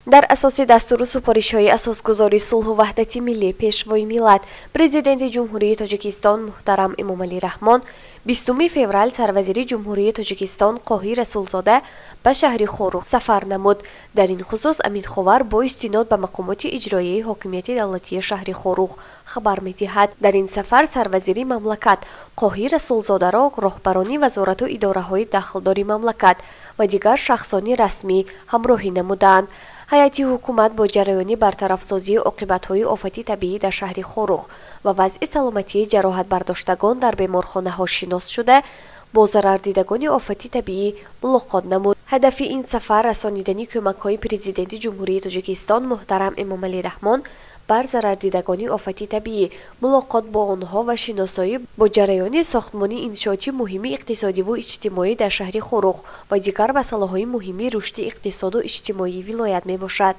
Дар асоси дастуру супоришҳои асосгузори сулҳу ваҳдати миллӣ, Пешвои миллат, Президенти Ҷумҳурии Тоҷикистон муҳтарам Эмомалӣ Раҳмон, 20 феврал сарвазири Ҷумҳурии Тоҷикистон Қоҳир Расулзода ба шаҳри Хоруғ сафар намуд. Дар ин хусус Аминховар бо истинод ба мақомоти иҷроияи ҳокимияти давлатии шаҳри Хоруғ хабар медиҳад. Дар ин сафар сарвазири мамлакат Қоҳир Расулзодаро роҳбарони вазорату идораҳои дахлдори мамлакат ва дигар шахсони расмӣ ҳамроҳӣ намуданд. Ҳайати ҳукумат бо ҷараёни бартарафсозии оқибатҳои офати табиӣ дар шаҳри Хоруғ ва вазъи саломатии ҷароҳатбардоштагон дар беморхонаҳо шинос шуда, бо зарардидагони офати табиӣ мулоқот намуд. Ҳадафи ин сафар расонидани кӯмакҳои Президенти Ҷумҳурии Тоҷикистон муҳтарам Эмомалӣ Раҳмон бар зарардидагони офати табиӣ, мулоқот бо онҳо ва шиносоӣ бо ҷараёни сохтмони иншооти муҳими иқтисодиву иҷтимоӣ дар шаҳри Хоруғ ва дигар масъалаҳои муҳими рушди иқтисоду иҷтимоии вилоят мебошад.